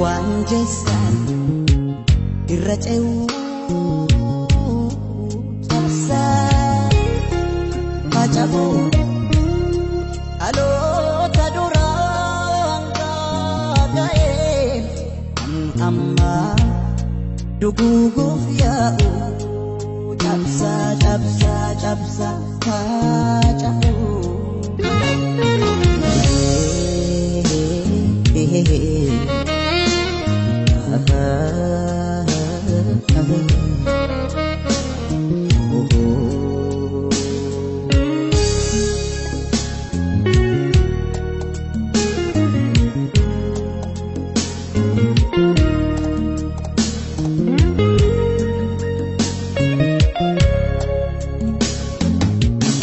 Waan jeessan irra ce'uu cabsaa faca'uu dhaloota duraan gaaga'ee ammaa duguuguuf yaa'u cabsaa cabsaa cabsaa faca'uu.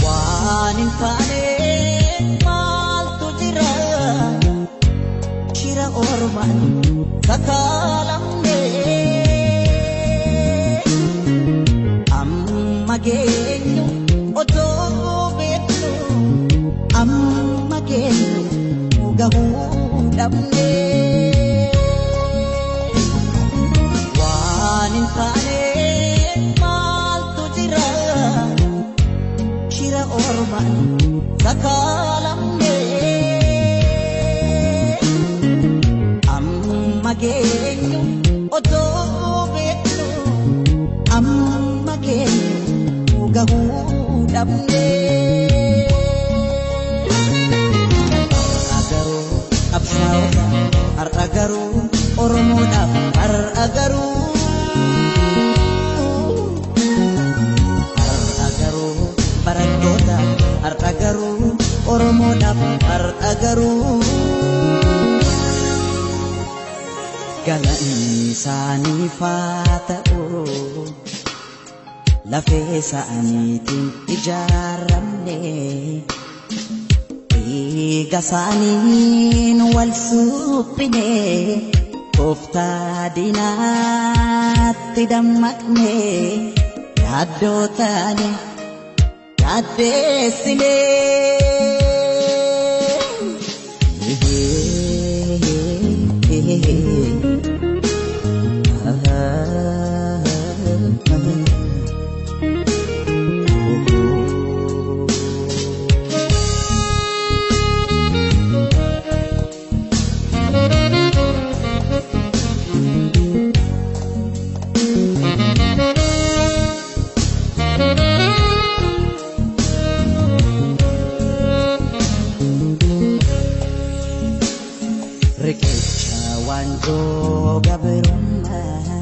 Waan hin taane maaltu jira shira ormaan sakaalamne amma geenyu otoo beeknu amma geenyu gahuu dhabne. Waan hin taane maaltu jira shira ormaan sakaalamne amma geenyu otoo beeknu amma geenyu gahuu dhabne. Har'a garuu qabsaa'ota har'a garuu Oromoodhaaf har'a garuu. Har'a garuu barattoota har'a garuu Oromoodhaaf har'a garuu. Galanni isaaniif haa ta'u lafee isaaniitiin ijaaramne dhiiga isaaniin wal suphine tooftaa diinaatti dammaqne yaaddoo taane yaaddeessine. Riqicha waanjoo gabrummaa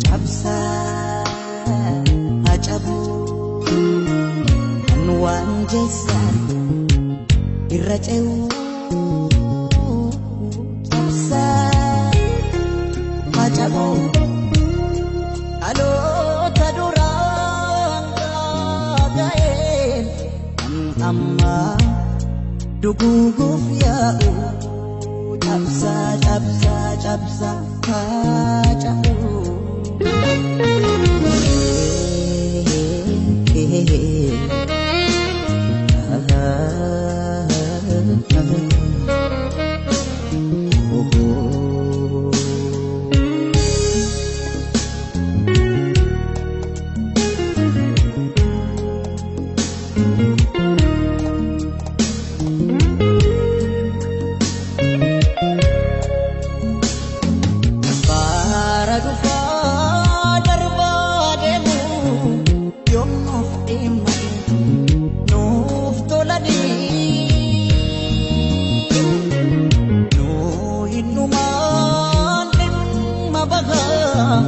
cabsaa cabuu kan waan jeessan irra ce'uu cabsaa faca'uu dhaloota duraan gaaga'ee kan ammaa duguuguuf yaa'u cabsaa cabsaa cabsaa faca'uu. Bara dhufaa darbaa deemu yoom nuuf dhimma nuuf tolanii nuu hinnumaan dhimma bahaa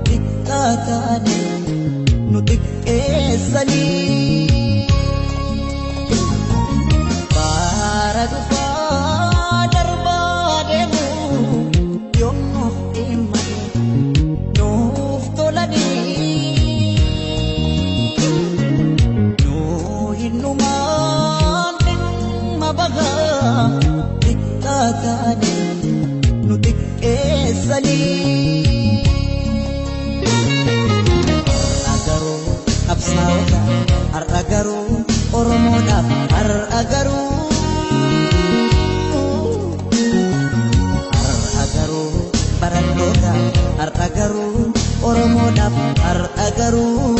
xiqqaa taane nu xiqqeessanii. Bara dhufaa darbaa deemu yoom nuuf dhimma nuuf tolanii nuu hinnumaan dhimma bahaa xiqqaa taane nu xiqqeessanii. Har'a garuu qabsaa'ota har'a garuu Oromoodhaaf har'a garuu. Har'a garuu. Oromoodhaaf har'a garuu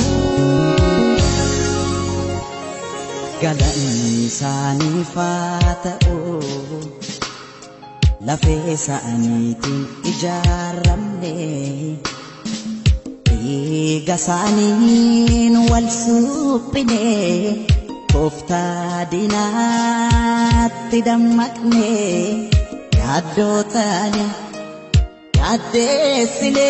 galanni isaaniif haa ta'u. Lafee isaaniitiin ijaaramne, dhiiga isaaniin wal suphine, tooftaa diinaatti dammaqne, yaaddoo taane yaaddeessine.